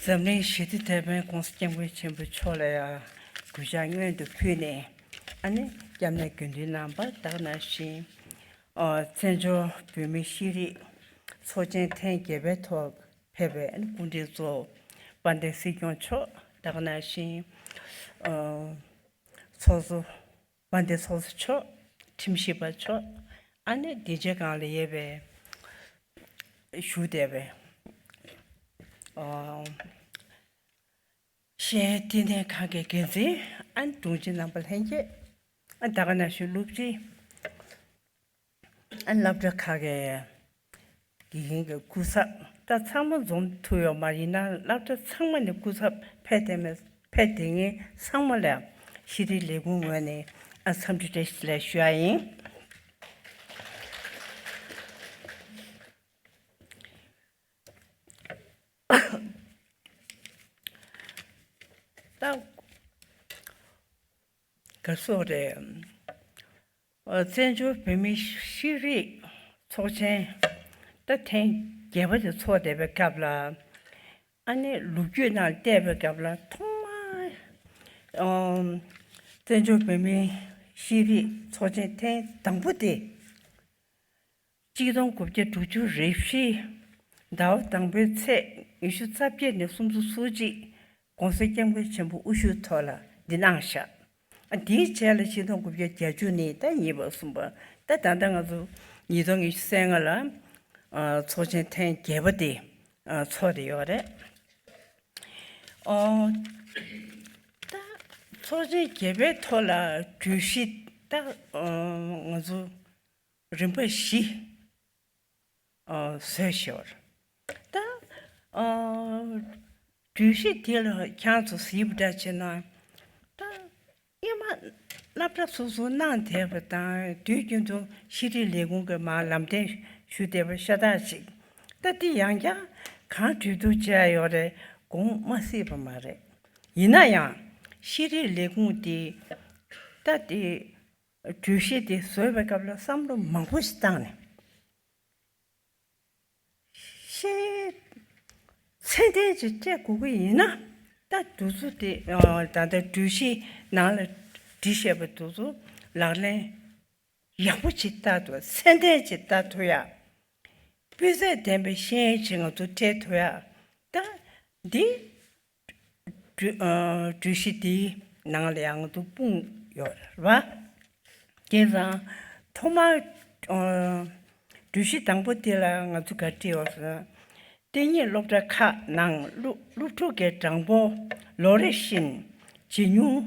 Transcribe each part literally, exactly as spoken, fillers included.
འཛམ་གླིང་ཞི་བདེ་དེད་དཔོན་༸གོང་ས་༸སྐྱབས་མགོན་ཆེན་པོ་མཆོག་ལ་ཡང་གུས་ཕྱག་སྔོན་དུ་ཕུལ་ནས། ཨ་ནི་སྐྱབས་གནས་དགེ་འདུན་རྣམ་པ་དག་ནང་བཞིན། ཨ། བཙན་བྱོལ་བོད་མིའི་ཤེས་རིག་ཚོགས་ཆེན་ཐེངས་བརྒྱད་པའི་ཐོག་ཕེབས་པའི་སྐུ་མགྲོན་གཙོ་བོ་དཔལ་ལྡན་སྲིད་སྐྱོང་མཆོག་དག་ནང་བཞིན། ཨ། ཚོགས་གཙོ། དཔལ་ལྡན་ཚོགས་གཙོ་མཆོག་ཁྲིམས་ཞིབ་པ་མཆོག་ཨ་ནི་སྡིངས་ཆའི་སྒང་ལ་ཡོད་པའི་བཞུགས་བསྡད་པའི། ཨ། ཤེས་ཡོན་ལྟེ་གནས་ཁང་གི་འགན་འཛིན། ཨ་ནི་དྲུང་ཆེ་རྣམ་པ་ལྷན་རྒྱས། ཨ། དེ་ག་ནང་བཞིན་སློབ་སྤྱི། ཨ། སློབ་གྲྭ་ཁག་གི་དགེ་རྒན་གྱི་སྐུ་ཚབ། ད་ཚང་མ་འཛོམས་ཐུབ་ཡོད་མ་རེད། ཡིན་ནའང་སློབ་གྲྭ་ཚང་མ་ནས་སྐུ་ཚབ་ཕེབས་བསྡད་མེད། ཕེབས་བསྡད་མཁན་ཚང་མ་ལ་ཤེས་རིག་ལས་ཁུངས་ངོས་ནས། ཨ། འཚམས་འདྲི་བཀྲ་ཤིས་བདེ་ལེགས་ཞུ་ཡ་ཡིན། ད་ག་སོགས་རེད། ཨ། བཙན་བྱོལ་བོད་མིའི་ཤེས་རིག་ཚོགས་ཆེན་ད་ཐེངས་བརྒྱད་པ་དེ་ཚོགས་བསྡད་པའི་སྐབས་ལ། ཨ་ནི་ལོ་རྒྱུས་ནང་བལྟས་པའི་སྐབས་ལ་ཐོག་མར། ཨམ། བཙན་བྱོལ་བོད་མིའི་ཤེས་རིག་ཚོགས་ཆེན་ཐེངས་དང་པོ་དེ། གཅིག་སྟོང་དགུ་བརྒྱ་དྲུག་ཅུ་རེ་བཞི་ཟླ་བ་དང་པོའི་ཚེས་ཉི་ཤུ་རྩ་བརྒྱད་ནས་སུམ་ཅུ་སོ་གཅིག་༸གོང་ས་༸སྐྱབས་མགོན་ཆེན་པོ་དབུ་བཞུགས་ཐོག་ལ་འདི་གནང་བཞག་ཨ། དེའི་རྗེས་ལ་གཅིག་སྟོང་དགུ་བརྒྱ་བརྒྱད་ཅུ་ནས་ད་གཉིས་པ་གསུམ་པ། ད་ད་ལྟ་ང་ཚོ་ཉིས་སྟོང་ཉི་ཤུ་རྩ་ལྔ་ལ། ཨ། ཚོགས་ཆེན་ཐེངས་བརྒྱད་པ་དེ། ཨ། ཚོགས་བསྡད་ཡོད་རེད། ཨོ། ད་ཚོགས་ཆེན་བརྒྱད་པའི་ཐོག་ལ་གྲོས་གཞི་ད། ཨ། ང་ཚོ་རིམ་པ་བཞི། ཨ། བཟོས་ཤོར། ད། ཨ། གྲོས་གཞི་དེ་ལ་ཁྱེད་ཚོ་གཟིགས་པ་འདྲ་བྱས་ན། ད་སྔོན་མ་སློབ་གྲྭ་སོ་སོ་གནང་བསྡད་པ་དང་། དུས་རྒྱུན་དུ་ཤེས་རིག་ལས་ཁུངས་ཀྱི་མར་ལམ་སྟོན་ཞུ་བསྡད་པ་ཤ་སྟག་ཅིག་ད་དེ་ཡང་བསྐྱར་གང་གྲོས་བསྡུར་བྱས་ཡོད་རེད། དགོངས་མ་སྲིད་པ་མ་རེད། ཡིན་ན་ཡང་ཤེས་རིག་ལས་ཁུངས་དེ་ད་དེ་གྲོས་གཞི་དེ་བཟོས་པའི་སྐབས་ལ་བསམ་བློ་མང་པོ་ཞིག་བཏང་ནས། ཤེས། ཚད་ལྡན་ཅིག་སྤྲད་དགོས་ཀྱི་ཡིན་ན། ད་དུས་ཚོད་དེ། ཨ། ད་ལྟ་གྲོས་གཞི་ནང་ལ་བྲིས་བཞག་པའི་དུས་ཚོད་ལག་ལེན་ཡག་པོ་ཅིག་བསྟར་ཐུབ། ཚད་ལྡན་ཅིག་བསྟར་ཐུབ་ཡ། སྤུས་ཚད་ལྡན་པའི་ཤེས་ཡོན་ཅིག་ང་ཚོ་སྤྲད་ཐུབ་ཡ། ད་འདི་གྲོས། ཨ། གྲོས་གཞི་འདིའི་ནང་ལ་ཡང་དུ་སྤུངས་ཡོད་རེད་པ། བྱས་ཙང་ཐོག་མར། ཨ། གྲོས་གཞི་དང་པོ་དེ་ལ་ང་ཚོ་ག་རེ་བྲིས་ཡོད་ཟེར་ན། གཏན་ཉིད་སློབ་གྲྭ་ཁག་ནང་སློབ། སློབ་ཕྲུག་གི་གྲངས་འབོར་ལོ་རེ་བཞིན་ཇེ་ཉུང་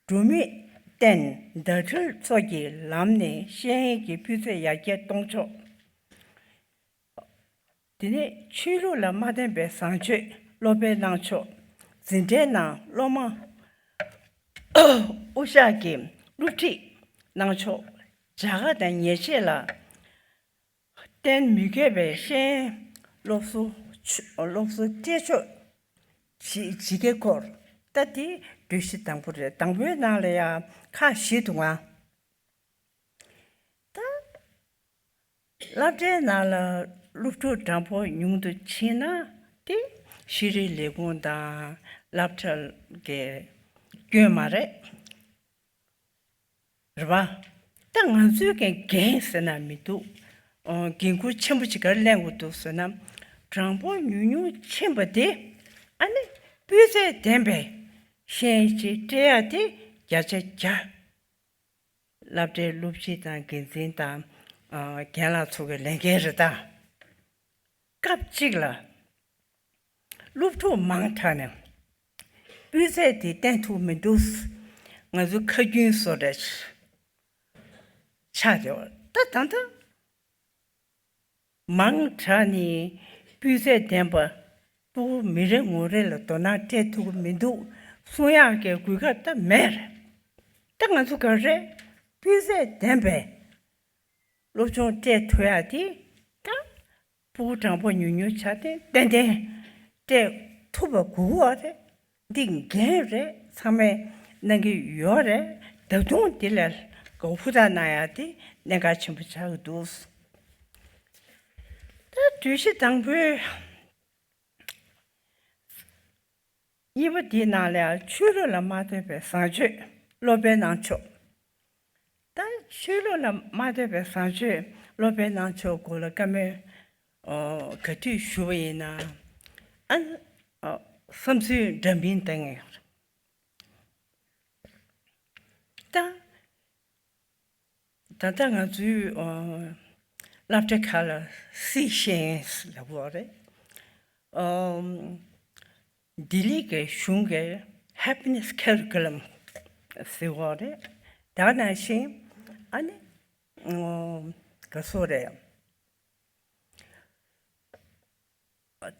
འགྲོ་མུས་བརྟེན། ཟླ་སྒྲིལ་སོགས་ཀྱི་ལམ་ནས་ཤེས་ཡོན་གྱི་སྤུས་ཚད་ཡར་རྒྱས་གཏོང་ཕྱོགས། དེ་ནས་ཆོས་ལུགས་ལ་མ་བརྟེན་པའི་བཟང་སྤྱོད་སློབ་སྤེལ་གནང་ཕྱོགས། འཛིན་གྲྭའི་ནང་སློབ་མ་དབུ་ཞྭ་གི་སློབ་ཁྲིད་གནང་ཕྱོགས། བྱ་དགའ་དང་ཉེས་ཆད་ལ་གཏན་མི་འཁེལ་བའི་ཤེས་ཡོན་སློབ་གསོ། སློབ་གསོ་སྤྲད་ཕྱོགས། ཇི། ཇི་སྐད་སྐོར། ད་དེ་གྲོས་གཞི་དང་པོ་རེད། དང་པོའི་ནང་ལ་ཡང་ཁག་བཞི་འདུག་ག་ད་སློབ་གྲྭའི་ནང་ལ་སློབ་ཕྲུག་གྲངས་འབོར་ཉུང་དུ་ཕྱིན་ན་དེ་ཤེས་རིག་ལས་ཁུངས་དང་སློབ་གྲྭ་གི་སྐྱོན་མ་རེད། རེད་པ། ད་ང་ཚོའི་འགན་འགན་ཟེར་ན་མི་འདུག་ཨོ། འགན་ཁུར་ཆེན་པོ་ཅིག་ག་རེ་ལེན་དགོས་འདུག་ཟེར་ན། གྲངས་འབོར་ཉུང་ཉུང་ཕྱིན་པ་དེ་ཨ་ནི་སྤུས་ཚད་ལྡན་པའི་ཤེས་ཡོན་ཅིག་སྤྲད་ཡ་དེ་བརྒྱ་ཆ་བརྒྱ། སློབ་གྲྭའི་སློབ་སྤྱི་དང་འགན་འཛིན་དང་། ཨ། རྒན་ལགས་ཚོ་གི་ལས་འགན་རེད་ད། སྐབས་གཅིག་ལ་སློབ་ཕྲུག་མང་དྲགས་ནས་སྤུས་ཚད་དེ་བསྟན་ཐུབ་མི་འདུག་ང་ཚོ་ཁ་རྒྱུན་བཟོ་འདྲ་ཆགས་ཡོད། ད་ད་ལྟ་མང་དྲགས་ནས་སྤུས་ཚད་ལྡན་པ། སྤུ་གུ་མི་རེ་ངོ་རེ་ལ་དོ་སྣང་སྤྲད་ཐུབ་ཀྱི་མི་འདུག་གསུང་ཡག་གི་གོ་སྐབས་ད་མེད་རེད། ད་ང་ཚོ་ག་རེ་སྤུས་ཚད་ལྡན་པའི་སློབ་སྦྱོང་སྤྲད་ཐུབ་ཡག་དེ་ད་སྤུ་གུ་གྲངས་འབོར་ཉུང་ཉུང་ཆགས་ཏེ་ཏན་ཏན་སྤྲད་ཐུབ་པ་དགོས་ཀྱི་ཡོད་རེད། འདི་འགན་རེད། ཚང་མས་གནང་གི་ཡོད་རེད། ད་དུང་འདི་ལ་ཧུར་ཐག་གནང་ཡག་དེ་གནད་འགག་ཆེན་པོ་ཆགས་ཀྱི་འདུག་ད་གྲོས་གཞི་དང་པོའི་ གཉིས་པ་དེའི་ནང་ལ་ཆོས་ལུགས་ལ་མ་ལྟོས་པའི་བཟང་སྤྱོད་སློབ་དཔོན་གནང་ཕྱོགས། ད་ཆོས་ལུགས་ལ་མ་ལྟོས་པའི་བཟང་སྤྱོད་སློབ་དཔོན་གནང་ཕྱོགས་སྐོར་ལ་བཀའ་མོལ་ཨོ་ག་དུས་ཞུ་བ་ཡིན་ན། ཨ་ཨོ་བསམ་ཚུལ་འདྲ་མིན་བཏང་ངེས་ཡོད་རེད། ད། ད་ལྟ་ང་ཚོའི་ཨོ་སློབ་གྲྭ་ཁག་ལ་སྲིད་ཤེས་ལབ་ཡོད་རེད། ཨོ་ལྡི་ལི་གི་གཞུང་གི་Happiness Curriculum ཟེར་ཡོད་རེད། ད་ག་ནང་བཞིན་ཨ་ནི་ཨོ་ག་སོ་རེད།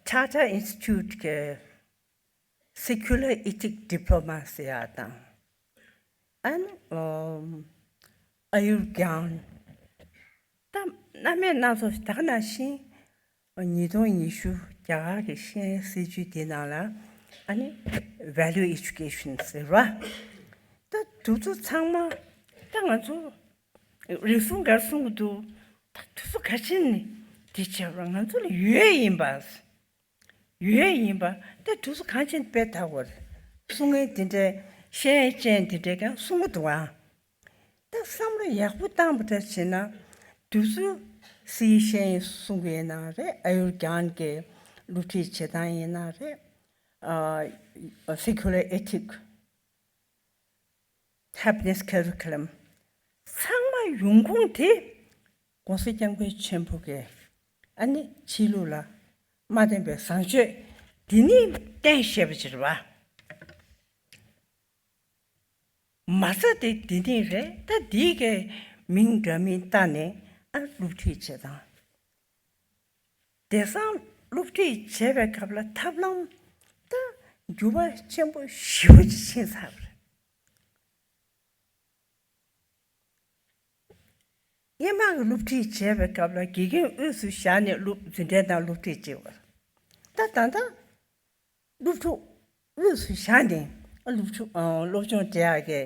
Tata Institute གི་Secular Ethic Diploma ཟེར་ཡག་དང་། ཨ་ནི་ཨོ་Ayurgyan ད་སྣ་མིན་སྣ་ཚོགས་ད་ག་ནང་བཞིན་ཉིས་སྟོང་ཉི་ཤུ་རྒྱ་གར་གྱི་ཤེས་ཡོན་སྲིད་བྱུས་དེ་ནང་ལ་ཨ་ནི་Value Education ཟེར་བ། ད་དེ་ཚོ་ཚང་མ་ད་ང་ཚོ་རེ་ཟུང་ག་རེ་གསུང་གི་འདུག་ད་དེ་ཚོ་ག་ཅི་ནས་དེ་བྱས་པ་ང་ཚོ་ལ་ཡོད་ཡིན་པ། ཡོད་ཡིན་པ་དེ་དུས་སུ་གང་ཅི་དཔེ་ཐག་པ་རེད། གསུང་མཁན་དེ་འདྲས་ཤེས་ཡོན་ཅན་དེ་འདྲས་ཀྱང་གསུང་གི་འདུག་ཨ། ད་བསམ་བློ་ཡག་པོ་བཏང་བ་འདྲ་བྱས་ན་དུས་སུ་སྲིད་ཤེས་ཡོན་གསུང་གི་ཡིན་ན་རེད། ཨ་ཡུར་གྱན་གྱི་སློབ་ཁྲིད་བྱེད་སྟངས་ཡིན་ན་རེད། ཨ་Secular Ethic Happiness Curriculum ཚང་མ་ཡོང་ཁུངས་དེ་༸གོང་ས་༸སྐྱབས་མགོན་ཆེན་པོ་གི་ཨ་ནི་ཕྱི་ལུགས་ལ་མ་བརྟེན་པའི་བཟང་སྤྱོད་འདི་ནི་བསྟན་ཞེས་པ་ཅིག་རེད་བ། མ་རྩ་དེ་འདི་ནི་རེད། ད་འདི་གའི་མིང་འདྲ་མིན་བཏགས་ནས་ཨ་སློབ་ཁྲིད་བྱེད་སྟངས། དེང་སང་སློབ་ཁྲིད་བྱེད་པའི་སྐབས་ལ་ཐབས་ལམ་ད་འགྱུར་བ་ཆེན་པོ་ཞེ་པོ་ཅིག་ཕྱིན་ཚར་བ་རེད། སྔོན་མ་གི་སློབ་ཁྲིད་བྱེད་པའི་སྐབས་ལ་དགེ་རྒན་དབུས་སུ་བཞག་ནས་སློབ་འཛིན་གྲྭའི་ནང་སློབ་ཁྲིད་བྱེད་པ་རེད། ད་ད་ལྟ་སློབ་ཕྲུག་དབུས་སུ་བཞག་ནས་སློབ་ཕྲུག་ཨ་སློབ་སྦྱོང་སྤྲད་ཡག་གི་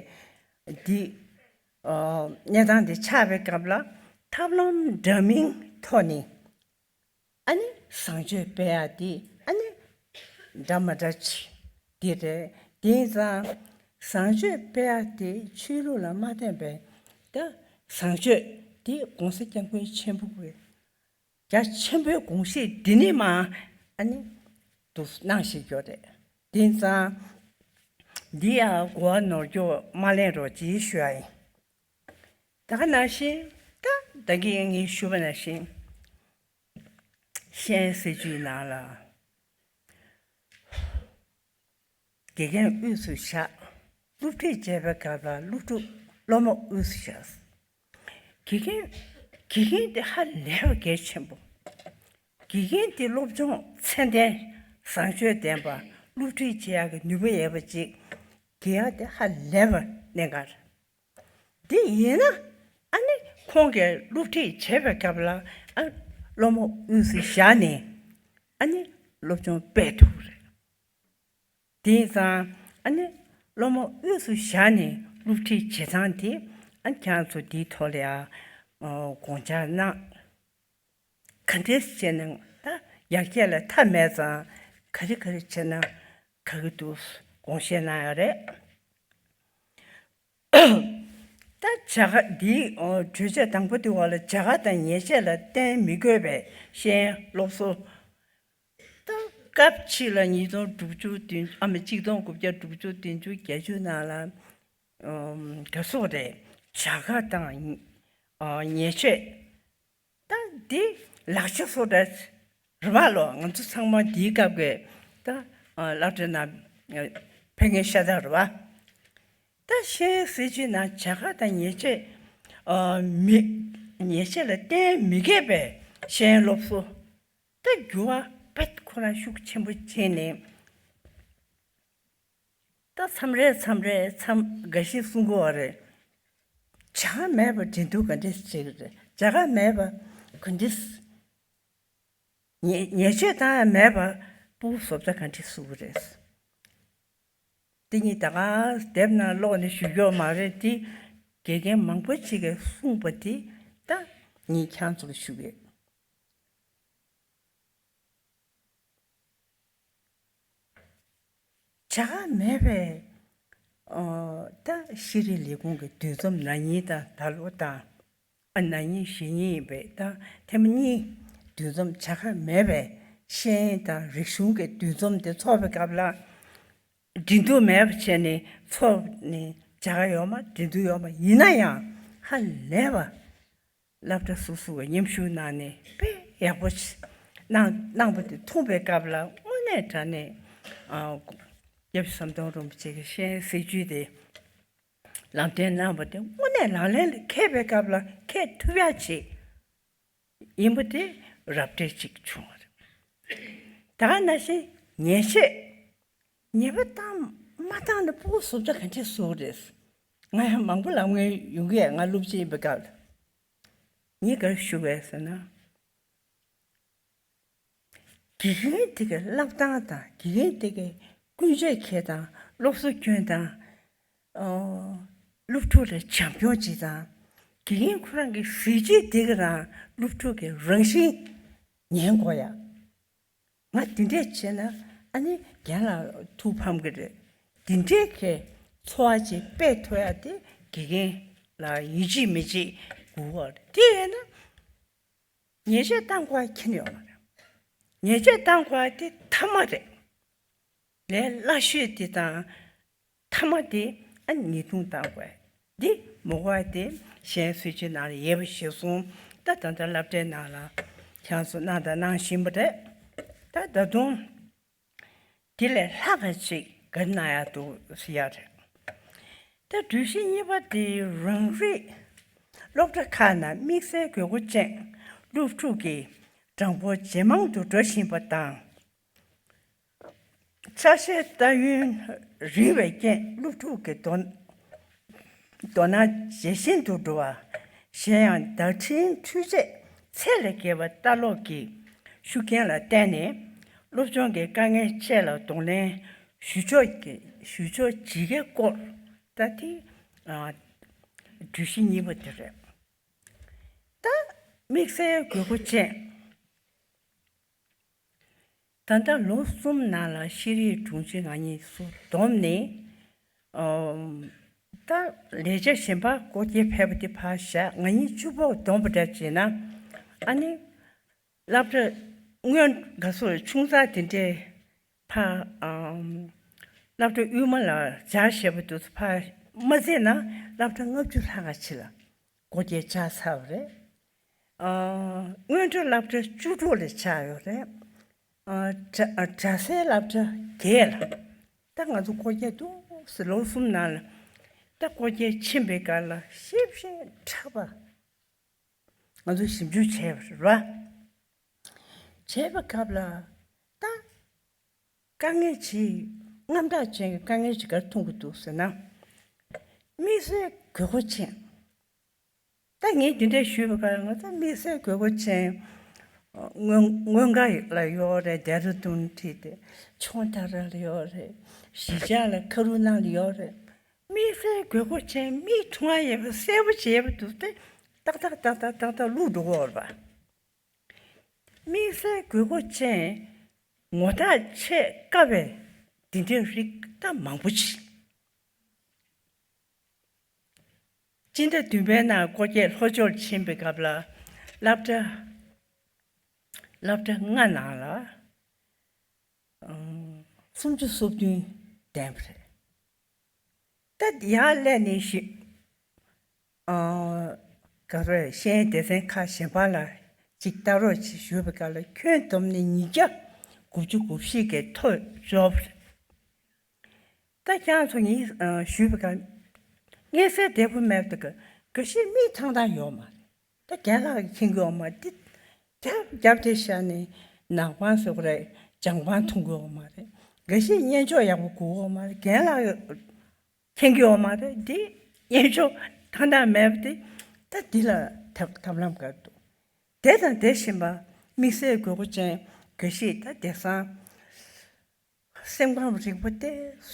འདི་ཨ་གནས་སྟངས་འདི་ཆགས་པའི་སྐབས་ལ་ཐབས་ལམ་འདྲ་མིན་ཐོག་ནས་ཨ་ནི་བཟང་སྤྱོད་སྤེལ་ཡག་འདི་ཨ་ནི་འདྲ་མ་འདྲ་ཅིག་འདི་རེད། དེ་ཡིན་ཙང་བཟང་སྤྱོད་སྤེལ་ཡག་འདི་ཆོས་ལུགས་ལ་མ་བརྟེན་པའི་ད་བཟང་སྤྱོད་འདི་༸གོང་ས་༸སྐྱབས་མགོན་ཆེན་པོ་གི་རྒྱ་ཆེན་པོའི་དགོངས་གཞི་འདི་ནི་མ་ཨ་ནི་འདུག་གནང་ཞིག་ཡོད་རེད། དེ་ཙང་འདི་ཡང་གོ་བ་ནོར་འཁྱོག་མ་ལེན་རོགས་གྱིས་ཞུ་ཡ་ཡིན། ད་ག་ནང་བཞིན་ད་ད་གིན་ངས་ཞུ་བ་ནང་བཞིན་ཤེས་ཡོན་སྲིད་བྱུས་ནང་ལ། དགེ་རྒན་དབུས་སུ་བཞག་སློབ་ཁྲིད་བྱེད་པའི་སྐབས་ལ་སློབ་ཕྲུག་སློབ་མ་དབུས་སུ་བཞག་དགེ་རྒན་དགེ་རྒན་དེ་ཧ་ལས་པ་གལ་ཆེན་པོ། དགེ་རྒན་དེ་སློབ་སྦྱོང་ཚད་ལྡན་བཟང་སྤྱོད་ལྡན་པ་སློབ་ཁྲིད་བྱེད་ཡག་གི་ནུས་པ་ཡོད་པ་ཅིག་དགེ་ཡག་དེ་ཧ་ལས་པ་གནད་འགག་རེད། དེ་ཡིན་ན་ཨ་ནི་ཁོང་གིས་སློབ་ཁྲིད་བྱེད་པའི་སྐབས་ལ་ཨ་སློབ་མ་དབུས་སུ་བཞག་ནས་ཨ་ནི་སློབ་སྦྱོང་སྤེལ་ཐུབ་རེད། དེ་ཙང་ཨ་ནི་སློབ་མ་དབུས་སུ་བཞག་ནས་སློབ་ཁྲིད་བྱེད་སྟངས་དེ་ཨ་ཁྱེད་ཚོ་འདིའི་ཐོག་ལ་ཡང་དགོངས་འཆར་གནང་། ག་འདྲས་བྱས་ན་ད་ཡར་རྒྱས་ལ་མཐའ་མེད་ཙང་ག་རེ་ག་རེ་བྱས་ན་དགའ་གི་འདུག་དགོངས་བཞེས་གནང་ཡ་རེད། ད་བྱ་དགའ་འདིའི་གྲོས་ཆོད་དང་པོ་དེ་བ་ལ་བྱ་དགའ་དང་ཉེས་ཆད་ལ་བརྟེན་མི་དགོས་པའི་ཤེས་ཡོན་སློབ་གསོ། ད་སྐབས་ཕྱིས་ལ་ཉིས་སྟོང་དྲུག་ཅུ་བདུན་ཨ་མ་གཅིག་སྟོང་དགུ་བརྒྱ་དྲུག་ཅུ་བདུན་ཅུ་བརྒྱད་ཅུ་ནང་ལ་ག་སོགས་རེད། བྱ་དགའ་དང་ཉེས་ཆད། ད་འདི་ལག་ཆ་སོ་འདྲ་རེད་བ་ལོ། ང་ཚོ་ཚང་མ་འདིའི་སྐབས་ཀྱི་ད་སློབ་གྲྭའི་ནང་ཕེབས་མཁན་ཤ་སྟག་རེད་བ། ད་ཤེས་ཡོན་སྲིད་བྱུས་ནང་བྱ་དགའ་དང་ཉེས་ཆད་མི་ཉེས་ཆད་ལ་བརྟེན་མི་དགོས་པའི་ཤེས་ཡོན་སློབ་གསོ་ད་འགྱུར་བ་དཔེ་ཁོ་རང་ཤུགས་ཆེན་པོ་ཕྱིན་ནས། ད་མཚམས་རེ་མཚམས་རེ་མཚམས་འགའ་ཞིག་གསུང་གི་ཡོད་རེད། བྱ་དགའ་མེད་པར་འགྲན་བསྡུར་ག་འདྲས་བྱེད་ཀྱི་རེད། བྱ་དགའ་མེད་པ་ག་འདྲས། ཉེས་ཉེས་ཆད་བཏང་ཡ་མེད་པ་ཕྲུ་གུ་བཟོ་ལྟ་ག་འདྲས་བཟོ་གི་རེད། དེ་གཉིས་ད་ག་དེབ་ནང་ཀློག་ནས་ཞུ་རྒྱུ་མ་རེད་དེ། དགེ་རྒན་མང་པོ་ཅིག་གིས་གསུངས་པ་དེ་ད་ངས་ཁྱེད་ཚོ་ལ་ཞུ་གི་ཡོད། བྱ་དགའ་མེད་པའི་ཨོ། ད་ཤེས་རིག་ལས་ཁུངས་ཀྱི་འདུ་འཛོམས་ན་ནིང་དང་ད་ལོ་དང་། ཨ། ན་ནིང་གཞེས་ནིང་ཡིན་པས་ད་ཐེངས་མ་གཉིས་འདུ་འཛོམས་བྱ་དགའ་མེད་པའི་ཤེས་ཡོན་དང་རིག་གཞུང་གི་འདུ་འཛོམས་དེ་ཚོགས་པའི་སྐབས་ལ། འགྲན་བསྡུར་མེད་པ་བྱས་ནས་ཚོགས་ནས་བྱ་དགའ་ཡོད་མ་འགྲན་བསྡུར་ཡོད་མ་ཡིན་ན་ཡང་ཧ་ལས་པ། སློབ་གྲྭ་སོ་སོ་གི་མཉམ་ཞུགས་གནང་ནས་དཔེ་ཡག་པོ་ཞིག་གནང་གནང་པ་དེ་མཐོང་པའི་སྐབས་ལ་དངོས་གནས་དྲང་གནས་ཨ། སྐྱབས་རྗེ་ཟམ་གདོང་རིན་པོ་ཆེ་གི་ཤེས་ཡོན་སྲིད་བྱུས་དེ་ལམ་སྟོན་གནང་པ་དེ་དངོས་གནས་ལག་ལེན་ལ་འཁེལ་པའི་སྐབས་ལ་འཁེལ་ཐུབ་ཡག་ཅིག་ཡིན་པ་དེ་རབ་གྲས་ཅིག་བྱུང་བ་རེད། ད་ག་ནང་བཞིན་ཉེས་ཆད། ཉེས་པ་བཏང་མ་བཏང་ནས་ཕྲུ་གུ་བཟོ་ལྟ་ག་འདྲས་བཟོ་གི་རེད། ང་ཡང་མང་པོ་ལབ་མཁན་ཡོང་གི་ཡ། ང་སློབ་སྤྱི་ཡིན་པའི་སྐབས་ལ། ངས་ག་རེ་ཞུ་དགོས་ཟེར་ན། དགེ་རྒན་དེ་གའི་བསླབ་སྟངས་དང་དགེ་རྒན་དེ་གའི་ཀུན་སྤྱོད་འཁྱེར་སྟངས། སློབ་གསོ་སྐྱོན་སྟངས། ཨོ། སློབ་ཕྲུག་ལ་བྱམས་སྐྱོང་བྱེད་སྟངས། དགེ་རྒན་ཁོ་རང་གི་གཟི་བརྗིད་དེ་ག་རང་སློབ་ཕྲུག་གི་རང་བཞིན་ཉན་དགོས་ཡ། ང་འདི་འདྲས་བྱས་ན་ཨ་ནི་རྒན་ལགས་ཐུགས་ཕམ་གི་རེད། འདི་འདྲས་ཀྱི་འཚོ་བ་ཅིག་སྤེལ་ཐུབ་ཡ་དེ་དགེ་རྒན་ལ་ཡིད་ཆེས་མི་བྱེད་དགོས་པ་རེད། དེ་ཡིན་ན་ཉེས་ཆད་བཏང་དགོས་ཡ་ཁྱོན་ཡོད་མ་རེད། ཉེས་ཆད་བཏང་དགོས་ཡ་དེ་མཐའ་མ་རེད། ལས་སླ་ཤོས་དེ་དང་མཐའ་མ་དེ་ཨ་ཉེས་རྡུང་བཏང་དགོས། འདི་མ་དགོས་དེ་གཞན་སུས་ཆོས་ནང་ལ་ཡོད་པ་ཞིག་གསུངས། ད་ད་ལྟ་སློབ་གྲྭའི་ནང་ལ་ཁྱེད་ཚོ་གནང་དང་གནང་བཞིན་པ་རེད། ད་ད་དུང་དེ་ལས་ལྷག་ག་ཅིག་ག་རེ་གནང་ཡག་འདུག་ཟེར་ཡག་རེད། ད་གྲོས་གཞི་གཉིས་པ་དེ་རང་རིགས་སློབ་གྲྭ་ཁག་ནང་དམིགས་བསལ་དགོས་མཁོ་ཅན་སློབ་ཕྲུག་གི་གྲངས་འབོར་ཇེ་མང་དུ་འགྲོ་བཞིན་པ་དང་། ཆ་ཤས་ལྟ་ཡུན་རིང་བའི་རྐྱེན་སློབ་ཕྲུག་གི་དོ་དོ་སྣང་ཇེ་ཞན་དུ་འགྲོ་བ། གཞན་ཡང་བརྡ་འཕྲིན་འཕྲུལ་ཆས་ཚད་ལས་བརྒལ་བ་ལྟ་ཀློག་གི་ཤུགས་རྐྱེན་ལ་བརྟེན་ནས་སློབ་སྦྱོང་གི་དཀའ་ངལ་བཅས་ལ་གདོང་ལེན་ཞུ་ཕྱོགས་ཀྱི་ཞུ་ཕྱོགས་ཇི་དགེའི་སྐོར། ད་དེ་ཨ་གྲོས་གཞི་གཉིས་པ་དེ་རེད། ད་དམིགས་བསལ་དགོས་མཁོ་ཅན། ད་ལྟ་ལོ་གསུམ་ནང་ལ་ཤེས་རིག་དྲུང་ཆེ་ང་གཉིས་སུ་བསྡོམས་ནས། ཨོ། ད་ལས་བྱེད་གཞན་པ་སྐོར་སྐྱེལ་ཕེབས་པ་དེ་ཕར་བཞག་ང་གཉིས་གཅིག་པོ་བསྡོམས་པ་འདྲ་བྱས་ན། ཨ་ནི། སློབ་གྲྭ་སྔོན་ག་སོ་ཆུང་ཙག་དེ་འདྲའི་ཕར་ཨམ། སློབ་གྲྭ་དབུས་མ་ལ་སྦྱར་བཞག་པ་དུས་སུ་ཕར་མ་བརྩིས་ན་སློབ་གྲྭ་ལྔ་བཅུ་ལྷག་ག་ཕྱི་ལ་སྒོ་བརྒྱད་ཆགས་ཚར་བ་རེད། ཨ། སྔོན་འགྲོ་སློབ་གྲྭ་བཅུ་དྲུག་ལ་ཆགས་ཡོད་རེད། ཨ། གྲྭ་ཨ། གྲྭ་སའི་སློབ་གྲྭ་བརྒྱད་ལ། ད་ང་ཚོ་སྒོ་བརྒྱད་འདུག་ཟེར་ལོ་གསུམ་ནང་ལ་ད་སྒོ་བརྒྱད་ཕྱིན་པའི་སྐབས་ལ་ཞིབ་ཞིབ་ཕྲ་བ་ང་ཚོ་ཞིབ་འཇུག་བྱས་པ་རེད་བ། བྱས་པའི་སྐབས་ལ་ད་དཀའ་ངལ་ཅིག་དངངས་སྐྲག་ཅན་གྱི་དཀའ་ངལ་ཅིག་ག་རེ་མཐོང་གི་འདུག་ཟེར་ན། དམིགས་བསལ་དགོས་མཁོ་ཅན། ད་ངས་འདི་འདྲ་ཞུས་པ་ག་ང་ཚོ་དམིགས་བསལ་དགོས་མཁོ་ཅན། སྔོན་སྔོན་དགའ་ལ་ཡོད་རེད། ལྡེ་ར་ལྡུན་ཁྲིད་དེ་ཆུང་ད་ར་ལ་ཡོད་རེད། གཞིས་ཆགས་ལ་ཁ་རུ་ནང་ལ་ཡོད་རེད། དམིགས་བསལ་དགོས་མཁོ་ཅན་མིག་མཐོང་ཡ་ཡོད་པ་གསལ་པོ་བྱས་པ་འདུག་སྟེ་ཏག་ཏག་ཏག་ཏག་ཏག་ཏག་བླུགས་འགྲོ་གི་ཡོད་རེད་པ། དམིགས་བསལ་དགོས་མཁོ་ཅན་ངོ་ཐག་ཆད་དཀའ་བའི་འདི་འདྲའི་རིགས་ད་མང་པོ་ཅིག་སྤྱི་ཟླ་བདུན་པའི་ནང་སྒོ་བརྒྱད་ལྷོ་ཕྱོགས་ཕྱིན་པའི་སྐབས་ལ་སློབ་གྲྭ་སློབ་གྲྭ་ལྔ་ནང་ལ་ཨང་སུམ་ཅུ་སོ་བདུན་ལྡན་པ་རེད། ད་ཡར་སླེབས་ནས་ཤི་ཨང་ག་རེ་ཤེས་ཡོན་སྡེ་ཚན་ཁག་གཞན་པ་ལ་ཅིག་ལྟ་རོགས་ཅིག་ཞུས་པའི་སྐབས་ལ་ཁྱོན་བསྡོམས་ནས་ཉིས་བརྒྱ་དགུ་བཅུ་གོ་བཞི་གི་ཐོ་འབྱོར་བ་རེད། ད་ཁྱེད་རང་ཚོ་ངས་ཨ་ཞུས་པ་ག་མངོན་གསལ་དོད་པོ་མེད་པ་དེ་ག་འགའ་ཤས་མིག་ཐང་ཐང་ཡོད་མ་རེད། ད་རྒན་ལགས་ཀྱིས་མཁྱེན་གྱི་ཡོད་མ་རེད། དེ་རྒྱབ་དེ་བཞག་ནས་ནག་པང་ཟེར་དགོས་རེད། ལྗང་པང་མཐོང་གི་ཡོད་མ་རེད། འགའ་ཤས་སྙན་ཅོག་ཡག་པོ་གོ་གི་ཡོད་མ་རེད། རྒན་ལགས་ཀྱིས་མཁྱེན་གྱི་ཡོད་མ་རེད། དེ་སྙན་ཅོག་ཐང་ཐང་མེད་པ་དེ་ད་འདི་ལ་ཐབས་ཐབས་ལམ་ག་རེ་འདུག་དེ་དང་དེ་བཞིན་པ་དམིགས་བསལ་དགོས་མཁོ་ཅན་འགའ་ཤས་ད་དེང་སང་། སེམས་ཁམས་རིག་པ་དེ་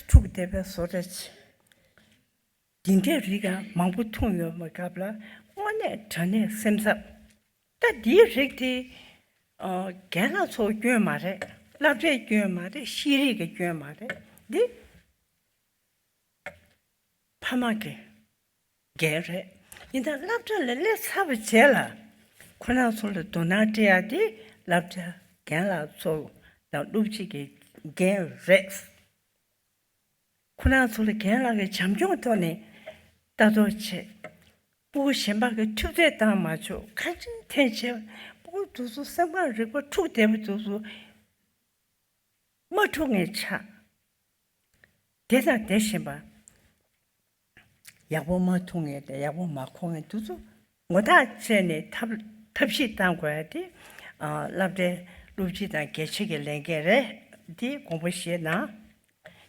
འཁྲུག་བསྡད་པའི་བཟོ་འདྲ་ཅིག་འདི་འདྲའི་རིགས་ཀྱང་མང་པོ་མཐོང་ཡོད་པའི་སྐབས་ལ་དངོས་གནས་དྲང་གནས་སེམས་འཚབ། ད་འདིའི་རིགས་དེ་ཨ་རྒན་ལགས་ཚོའི་སྐྱོན་མ་རེད། སློབ་གྲྭའི་སྐྱོན་མ་རེད། ཤེས་རིག་གི་སྐྱོན་མ་རེད། འདི་ ཕ་མ་གི་འགན་རེད། ཡིན་ད་སློབ་གྲྭ་ལ་སླེབས་ཚར་བའི་རྗེས་ལ་ཁོ་རང་ཚོ་ལ་དོ་སྣང་སྤྲད་ཡ་དེ་སློབ་གྲྭ་རྒན་ལགས་ཚོ་དང་སློབ་སྤྱི་གི་འགན་རེད། ཁོ་རང་ཚོ་ལ་རྒན་ལགས་ཀྱི་བྱམས་སྐྱོང་ཐོག་ནས་ལྟ་རྟོག་བྱེད། སྤུ་གུ་གཞན་པ་གི་ཐུབ་ཚོད་བཏང་མ་ཆོག་གང་ཅི་འཐེན་བྱེད། སྤུ་གུ་དེ་ཚོ་སེམས་ཁམས་རིག་པ་འཁྲུག་བསྡད་པ་དེ་ཚོ་མ་འཁྲུག་མཁན་ཆགས། དེ་དང་དེ་བཞིན་པ། ཡག་པོ་མ་འཐུང་མཁན་དང་ཡག་པོ་མ་གོ་མཁན་དེ་ཚོ་ངོ་ཐག་བཅད་ནས་ཐབས་ཐབས་ཤེས་བཏང་དགོས་ཡ་དེ། ཨ། སློབ་གྲྭའི་སློབ་སྤྱི་དང་དགེ་ཆེ་གི་ལས་འགན་རེད། དེ་དགོངས་པ་བཞེས་གནང་།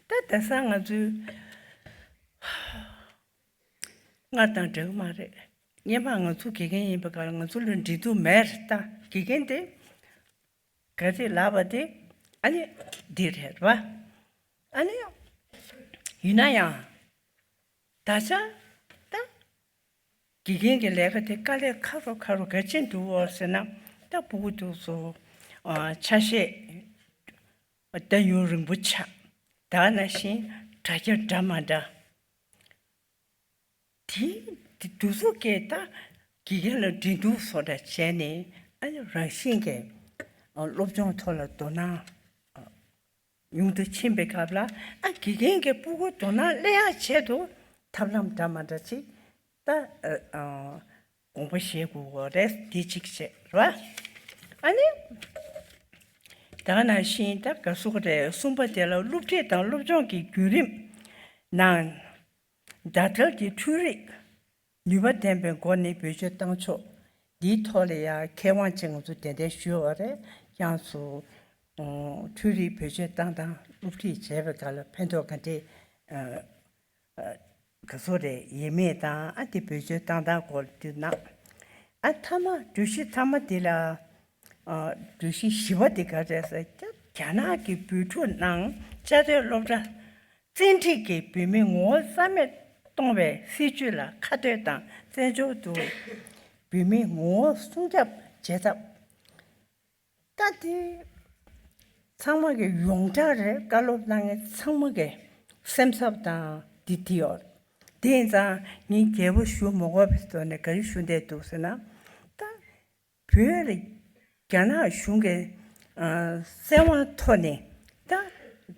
ད་དེང་སང་ང་ཚོའི་སྔར་དང་འདྲ་གི་མ་རེད། སྔན་མ་ང་ཚོ་དགེ་རྒན་ཡིན་པའི་སྐབས་ལ་ང་ཚོ་ལ་འབྲེལ་གཏུག་མེད་རེད། ད་དགེ་རྒན་དེ་ག་རེ་ལབ་པ་དེ་ཨ་ནི་འདི་རེད་བ། ཨ་ནི་ཡིན་ན་ཡང་ད་ཆ་ད་དགེ་རྒན་གྱི་ལས་ཀ་དེ་དཀའ་ལས་ཁག་རོ་ཁག་རོ་ག་ཅི་འདུག་འོ་ཟེར་ན། ད་སྤུ་གུ་དེ་ཚོ་ཨ་ཆ་ཤས་ད་ཡུན་རིང་པོ་ཆགས། ད་ནང་བཞིན་དྲ་རྒྱ་འདྲ་མ་འདྲ། དེ་དེ་དུས་ཚོད་ཀྱིས་ད་དགེ་རྒན་ལ་འགྲན་བསྡུར་བཟོ་འདྲ་བྱས་ནས། ཨ་ནི་རང་བཞིན་གྱིས་ཨ་སློབ་སྦྱོང་ཐོག་ལ་དོ་སྣང་ཨ་ཉུང་དུ་ཕྱིན་པའི་སྐབས་ལ། ཨ་དགེ་རྒན་གྱིས་སྤུ་གུ་དོ་སྣང་སླེབས་ཡག་ཆེད་དུ་ཐབས་ལམ་འདྲ་མ་འདྲ་ཅིག་ད་ཨ་ཨ་དགོངས་པ་བཞེས་དགོས་པ་རེད། དེ་གཅིག་བྱས་རེད་བ། ཨ་ནི་ད་ནང་བཞིན་ད་ག་སུ་ག་རེད། གསུམ་པ་དེ་ལ་སློབ་ཁྲིད་དང་སློབ་སྦྱོང་གི་བརྒྱུད་རིམ་ནང་བརྡ་ཐལ་གྱི་འཕྲུལ་རིག་ནུས་པ་ལྡན་པའི་སྒོ་ནས་བེད་སྤྱོད་བཏང་ཕྱོགས། འདིའི་ཐོག་ལ་ཡང་མཁས་དབང་ཅིག་ང་ཚོ་གདན་འདྲེན་ཞུས་པ་རེད། ཁྱེད་ཚོ་འཕྲུལ་རིག་བེད་སྤྱོད་བཏང་སྟངས། སློབ་ཁྲིད་བྱས་པའི་སྐབས་ལ་ཕན་ཐོགས་ག་འདྲས་ག་ཚོད་རེད་ཡོད་མེད་དང་། ཨ་དེ་བེད་སྤྱོད་བཏང་སྟངས་སྐོར་དུ་ན། ཨ་མཐའ་མ་གྲོས་གཞི་མཐའ་མ་དེ་ལ། ཨ་གྲོས་གཞི་བཞི་པ་དེ་ག་རེད་ཟེར། རྒྱ་ནག་གི་བོད་ཕྲུག་ནང་བཅའ་སྡོད་སློབ་གྲྭ་བཙན་ཁྲིད་ཀྱིས་བོད་མིའི་ངོ་བོ་རྩ་མེད་གཏོང་བའི་སྲིད་བྱུས་ལ་ཁ་གཏད་དང་། བཙན་བྱོལ་དུ་བོད་མིའི་ངོ་བོ་སྲུང་སྐྱོབ་བྱེད་ཐབས། ད་དེ་ཚང་མ་གི་ཡོངས་གྲགས་རེད། བཀའ་སློབ་གནང་མཁན་ཚང་མ་གི་སེམས་འཚབ་དང་དེ་དེ་ཡོད། དེ་ཡིན་ཙང་ངས་རྒྱས་པོ་ཞུ་མ་དགོས་པའི་ཐོག་ནས་ག་རེ་ཞུ་འདོད་འདུག་ཟེར་ན། ད་བོད་ལ་རྒྱ་ནག་གཞུང་གི་ཨ་བཙན་དབང་ཐོག་ནས། ད་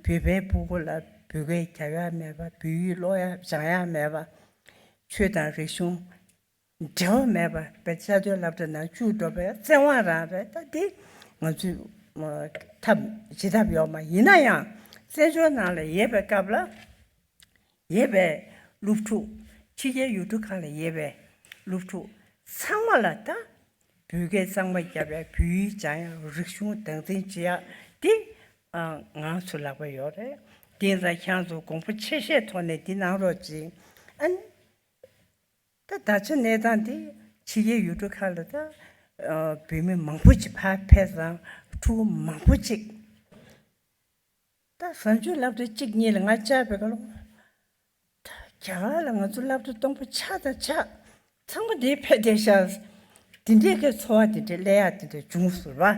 བོད་པའི་སྤུ་གུ་ལ་བོད་སྐད་རྒྱབ་ཡག་མེད་པ། བོད་ཡིག་ཀློག་ཡག་སྦྱང་ཡག་མེད་པ། ཆོས་དང་རིག་གཞུང་འབྲེལ་བ་མེད་པ་བཅའ་སྡོད་སློབ་གྲྭ་ནང་བཅུག་འགྲོ་བའི་བཙན་དབང་རང་རེད། ད་འདི་ང་ཚོས་ཐབས་བྱེད་ཐབས་ཡོད་མ། ཡིན་ན་ཡང་བཙན་བྱོལ་ནང་ལ་ཡོད་པའི་སྐབས་ལ་ཡོད་པའི་སློབ་ཕྲུག་ཕྱི་རྒྱལ་ཡུལ་གྲུ་ཁག་ལ་ཡོད་པའི་སློབ་ཕྲུག་ཚང་མ་ལ་ད་བོད་སྐད་གཙང་མ་རྒྱབ་ཡག་བོད་ཡིག་སྦྱང་ཡག་རིག་གཞུང་སྟངས་འཛིན་བྱེད་ཡག་འདི་ང་ཚོ་ལག་པ་ཡོད་རེད། དེ་ཡིན་ཙང་ཁྱེད་ཚོ་དགོངས་པ་ཆེ་བཞེས་ཐོག་ནས་འདི་གནང་རོགས་གྱིས། ཨ་ནི། ད་ད་ཆ་གནས་སྟངས་འདི་ཕྱི་རྒྱལ་ཡུལ་གྲུ་ཁག་ལ་ད་ཨ་བོད་མི་མང་པོ་ཅིག་ཕར་ཕེབས་ཙང་ཕྲུ་གུ་མང་པོ་ཅིག་ད་གཟའ་མཇུག་སློབ་གྲྭ་གཅིག་གཉིས་ལ་ང་བཅར་བའི་སྐབས་ལ། ད་རྒྱ་གར་ལ་ང་ཚོ་སློབ་གྲྭ་སྟོང་པ་ཆགས་དང་ཆགས། ཚང་མ་འདིར་ཕེབས་བསྡད་ཤག་འདི་འདྲའི་གི་ཚོར་བ་འདི་འདྲའི་སླེབས་ཡག་འདི་འདྲ་བྱུང་སོང་བ།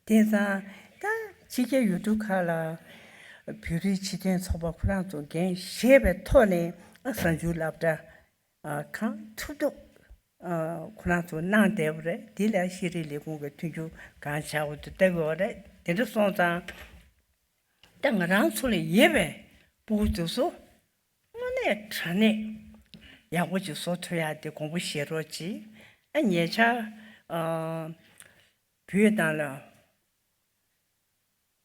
དེང་སང་ད་ཕྱི་རྒྱལ་ཡུལ་གྲུ་ཁག་ལ་བོད་རིགས་སྤྱི་མཐུན་ཚོགས་པ་ཁོ་རང་ཚོ་འགན་བཞེས་པའི་ཐོག་ནས་ཨ་གཟའ་མཇུག་སློབ་གྲྭ་ཨ་གང་ཐུབ་ཐུབ་ཨ་ཁོ་རང་ཚོ་གནང་བསྡད་པ་རེད། འདི་ལ་ཤེས་རིག་ལས་ཁུངས་ཀྱི་མཐུན་འགྱུར་གང་བྱ་དགོས་འདུག་ལྟ་དགོས་པ་རེད། དེ་འདྲ་སོང་ཙང་ད་ང་རང་ཚོ་ལ་ཡོད་པའི་སྤུ་གུ་དེ་ཚོ་དངོས་གནས་དྲང་གནས་ཡག་པོ་ཅིག་བཟོ་ཐུབ་ཡག་དེ་དགོངས་པ་བཞེས་རོགས་གྱིས། ཨ་ཉེ་ཆར་ཨ་བོད་ནང་ལ་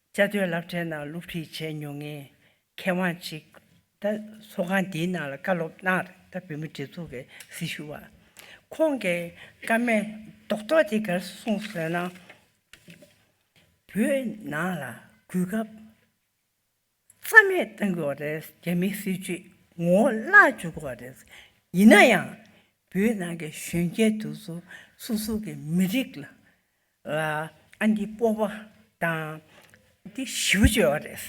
བཅའ་སྡོད་སློབ་གྲྭའི་ནང་སློབ་ཁྲིད་བྱས་མྱོང་མཁན་མཁས་དབང་ཅིག་ད་ཚོགས་ཁང་འདིའི་ནང་ལ་བཀའ་སློབ་གནང་རེད། ད་བོད་མི་སྒྲིག་འཛུགས་ཀྱི་སྲི་ཞུ་བ། ཁོང་གིས་བཀའ་མོལ་རྡོག་རྡོག་དེ་ག་རེ་གསུངས་ཟེར་ན། བོད་ནང་ལ་གོ་སྐབས་རྩ་མེད་གཏང་དགོས་པ་རེད། རྒྱ་མིའི་སྲིད་བྱུས་ངོ་བོ་བརླག་འཇུག་དགོས་པ་རེད། ཡིན་ན་ཡང་བོད་ནང་གི་གཞོན་སྐྱེས་དེ་ཚོ་སོ་སོ་གི་མི་རིགས་ལ་ལ་ཨ་འདི་སྤོབས་པ་དང་འདི་ཞེ་པོ་ཅིག་ཡོད་རེད།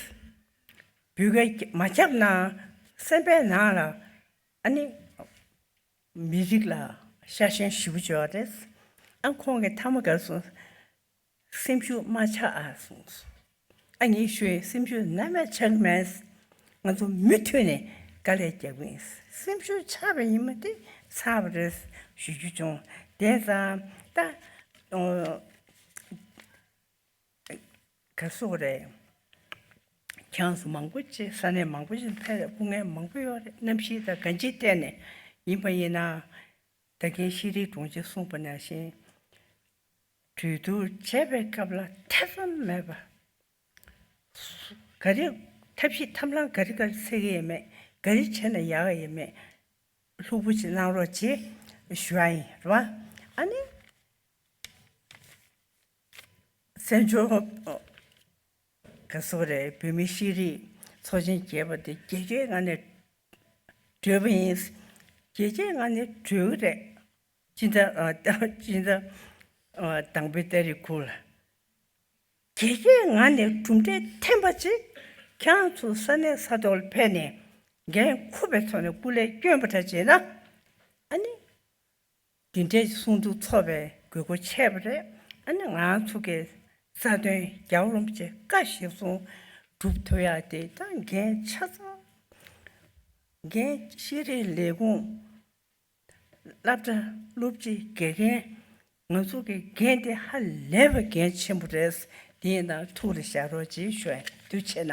བོད་སྐད་མ་བརྒྱབ་ན་སེམས་པའི་ནང་ལ་ཨ་ནི་མི་རིགས་ལ་ཤ་ཞེན་ཞེ་པོ་ཅིག་ཡོད་རེད། ཨ་ཁོང་གིས་མཐའ་མ་ག་རེ་གསུངས། སེམས་ཤུགས་མ་ཆག་ཨ་གསུངས་སོང་། ཨ་ངས་ཞུས། སེམས་ཤུགས་ནམ་ཡང་ཆག་གི་མེད། ང་ཚོ་མུ་མཐུད་ནས་དཀའ་ལས་རྒྱག་གི་ཡིན། སེམས་ཤུགས་ཆག་པ་ཡིན་མ་དེ་ཚར་བ་རེད་ཞུ་རྒྱུ་བྱུང་། དེ་ཙང་ད་ཨོ་ག་སོག་རེད། ཁྱེད་ཚོ་མང་པོ་ཅིག་ས་གནས་མང་པོ་ཅིག་ཕེབས་རེད། སྐུ་ངལ་མང་པོ་ཡོད་རེད། གནམ་གཤིས་དང་གང་ཅིའི་ཐད་ནས་ཡིན་པ་ཡིན་ན། ད་གིན་ཤེས་རིག་དྲུང་ཆེ་གསུངས་པ་ནང་བཞིན། གྲོས་བསྡུར་བྱས་པའི་སྐབས་ལ་ཐེ་ཚོམ་མེད་པ། ག་རེ་ཐབས་ཤེས་ཐབས་ལམ་ག་རེ་ག་རེ་འཚོལ་གྱི་ཡོད་མེད། ག་རེ་བྱས་ན་ཡག་གི་ཡོད་མེད། ལྷུག་པོ་ཅིག་གནང་རོགས་བྱེད་ཞུ་བ་ཡིན། རེད་བ། ཨ་ནི་བཙན་བྱོལ་ག་སོག་རེད། བོད་མི་ཤེས་རིག་ཚོགས་ཆེན་རྒྱས་པ་དེ་རྒྱལ་སྤྱིའི་ངང་ནས་གྲོས་པ་ཡིན། རྒྱལ་སྤྱིའི་ངང་ནས་གྲོས་ཀྱི་རེད། སྤྱི་ཟླ་ཨ་སྤྱི་ཟླ་ཨ་དང་པོའི་ཏ་རིག་དགུ་ལ། རྒྱལ་སྤྱིའི་ངང་ནས་གྲུབ་འབྲས་ཐོན་པ་ཅིག་ཁྱེད་ཚོ་ས་གནས་ས་ཐོག་ལ་ཕེབས་ནས་འགན་འཁུར་བའི་ཐོག་ནས་སྐུ་ལས་བསྐྱོན་པ་འདྲ་བྱས་ན། ཨ་ནི་འདི་འདྲའི་གསུང་གྲོས་ཚོགས་པའི་དགོས་མཁོ་ཆེ་བ་རེད། ཨ་ནི་ང་ཚོ་གི་རྩ་དོན་རྒྱལ་བ་རིན་པོ་ཆེ་བཀའ་བཞེས་སོང་སྒྲུབ་ཐུབ་ཡག་དེ་ད་འགན་ཆ་ཚང་། འགན་ཤེས་རིག་ལས་ཁུངས། སློབ་གྲྭ། སློབ་སྤྱི། དགེ་རྒན། ང་ཚོ་གི་འགན་དེ་ཧ་ལས་པའི་འགན་ཆེན་པོ་རེད། དེ་ཡིན་ན་ཐུགས་ལ་བཞག་རོགས་གྱིས་ཞུ་ཡ། དུས་ཆེ་ན།